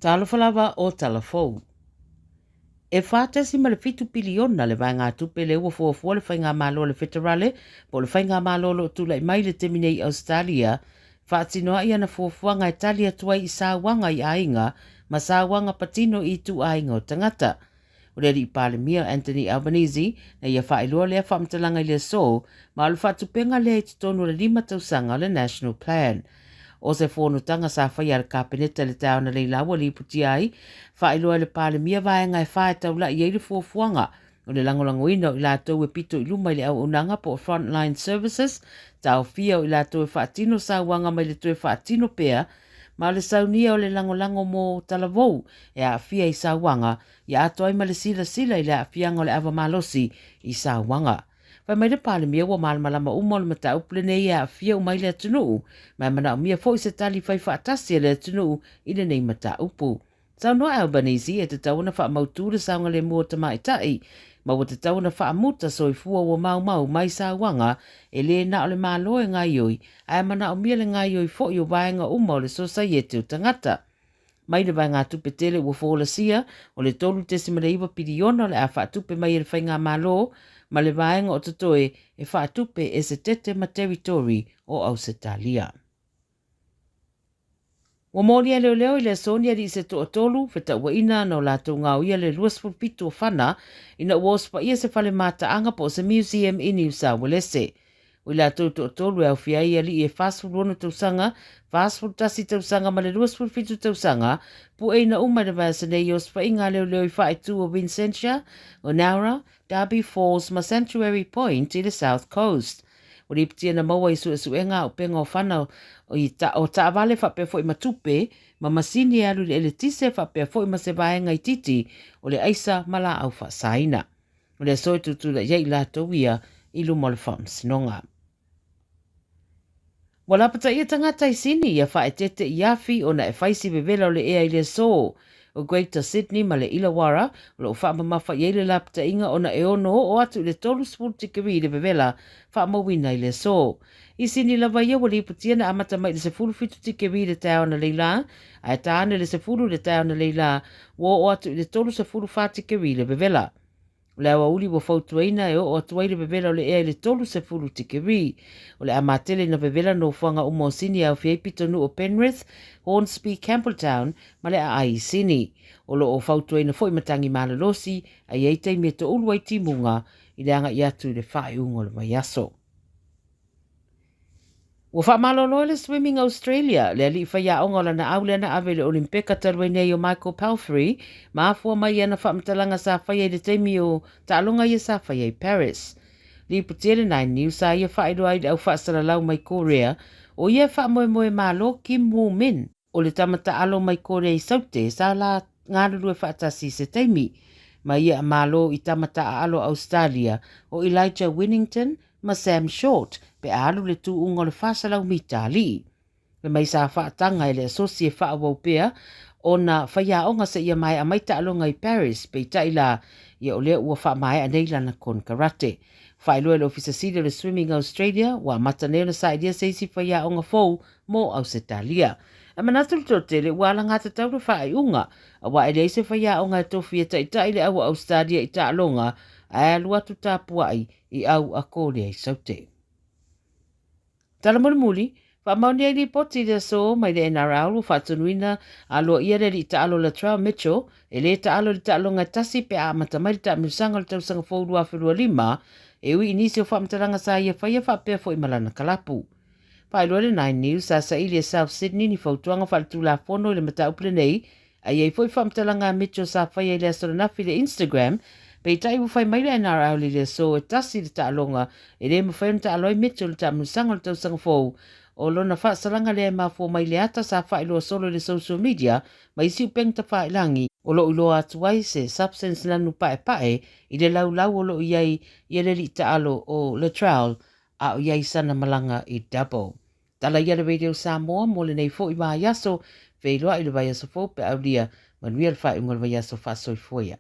Talofa lava o tala fou. E 4.7 piliona le vaegatupe lea ua fuafua le Faigamalo a le Feterale po o le Faigamalo o lo o tulai mai i le taimi nei i Ausetalia faatino ai ana fuafuaga e tali atu ai i sauaga i aiga ma sauaga patino i ituaiga o tagata. O le alii Palemia Anthony Albanese na ia faailoa lea faamatalaga i le aso, ma o le faatupega lea i totonu o le 5 tausaga o le National Plan. O se fonotaga sa faia a le Kapeneta i le taeao analeila ua lipotia ai, faailoa e le Palemia vaega e fa e taulai ai le fuafuaga o le lagolagoina o i latou e pito i luma i le auaunaga po o Frontline Services, taofia o i latou e faatino sauaga mai le toe faatino pea, ma o le saunia o le lagolago mo talavou e aafia i sauaga, ia atoa ai ma le silasila i le aafiaga o le ava malosi i sauaga. Fai mai le Palemia ua malamalama uma o le mataupu lenei e aafia uma ai le atunuu, ma e manaomia foi se tali fai faatasi a le atunuu i lenei mataupu. Saunoa Albanese e tatau ona faamautu le saogalemu o tamaitai, ma ua tatau ona faamuta soifua ua maumau mai sauaga e le na o le Malo e gaoioi, ae manaomia le gaoioi foi o vaega uma o le sosaiete o tagata. Mai le vaegatupe tele ua folasia, o le 3.9 piliona o le a faatupe mai e le Faigamalo ma le vaega o totoe e faatupe e Setete ma Territory o Ausetalia. Ua moli e leoleo i le aso ni alii se toatolu, fetauaina na o latou gaoia le 27 o fana ina ua osofaia se fale mataaga po o se museum i Niu Sauelese. O i latou toatolu e aofia ai alii e 46 tausaga, 41 tausaga ma le 27 tausaga, pueina uma i le vaiaso nei i osofaiga a leoleo i faaitu o Vincentia, Nowra, Derby Falls ma Sanctuary Point i le South Coast. Ua lipotia na maua i suesuega a upega o fana i ta, o taavale faapea foi ma tupe ma masini e alu i le eletise faapea foi ma se vaega itiiti o le aisa ma laau faasaina. O le aso e tutulai ai i latou ia i luma o le faamasinoga. Ua lapataia tagata i Sini ia faaeteete i afi ona e fai si vevela o le ea i le aso. O Greater Sydney ma le Illawarra o lo o faamamafa i ai le lapataiga ona e ono oo atu i le 30 tikeri le vevela faamauina i le aso. I Sini lava ia ua lipotia na amata mai i le 17 tikeri le taeao analeila, ae ta ane le 10 le taeao analeila ua oo atu i le 34 tikeri le vevela. O le aoauli ua fautuaina e oo atu ai le vevela o le ea i le 30 tikeri. O le a matele ina vevela nofoaga uma o Sini e aofia ai pitonuu o Penrith, Hornsby, Campbelltown ma le aai i Sini. O lo o fautuaina foi matagi malolosi a i ai taimi e toulu ai timuga i le agai atu i le faaiuga o le vaiaso. Ua faamalolo e le Swimming Australia le alii faiaoga o lana au lea na ave i le Olimpeka talu ai nei o Michael Palfrey, ma afua mai i ana faamatalaga sa faia i le taimi o taaloga ia sa faia i Paris. Lipotia le Nine News sa ia faailoa ai i le au faasalalau mai Korea o ia e faamoemoe malo Kim Woo Min, o le tama taalo mai Korea i Saute sa la galulue faatasi i se taimi ma ia malo i tama taaalo Australia o Elijah Winnington ma Sam Short pe a alu le tuuga o le 400 mita alii. Fai mai sa faataga e le asosi e faaauau pea ona faiaoga seia maea mai taaloga i Paris, peitai la ia o lea ua faamaea nei lana konekarate. Faailoa e le Ofisa Sili o le Swimming Australia ua amata nei ona sailia se isi faiaoga fou mo Ausetalia. E manatu le toatele ua alagatatau le faaiuga, aua e leai se faiaoga e tofi e taitai le au a Ausetalia i taaloga ae alu atu tapuai i au a Korea i Saute. Tala mulimuli, faamaonia ai lipoti i le aso mai le NRL ua faatonuina aloaia le alii taalo Latrell Mitchell e lē taalo i le taaloga e tasi pe a amata mai le taamilosaga o le tausaga fou 2025, e ui i nisi o faamatalaga sa ia faia faapea foi ma lana kalapu. Faailoa le Nine News sa saili e South Sydney ni fautuaga faaletulafono i le mataupu lenei, a i ai foi faamatalaga a Mitchell sa faia i le aso ananafi i le Instagram, peitai ua fai mai le NRL i le aso e tasi le taaloga e le mafai ona taalo ai Mitchell i le taamilosaga o le tausaga fou. O lona faasalaga lea e mafua mai le ata sa faailoa solo i le social media ma isi upega tafailagi, o lo o iloa atu ai se substance nanu paepae i le laulau o lo o i ai ia le alii taalo o Latrell a o i ai sana malaga i Dubbo. Tala ia le Radio Samoa mo lenei foi vaiaso, feiloai i le vaiaso fou pe aulia, manuia le faaiuga o le vaiaso faasoifua ia.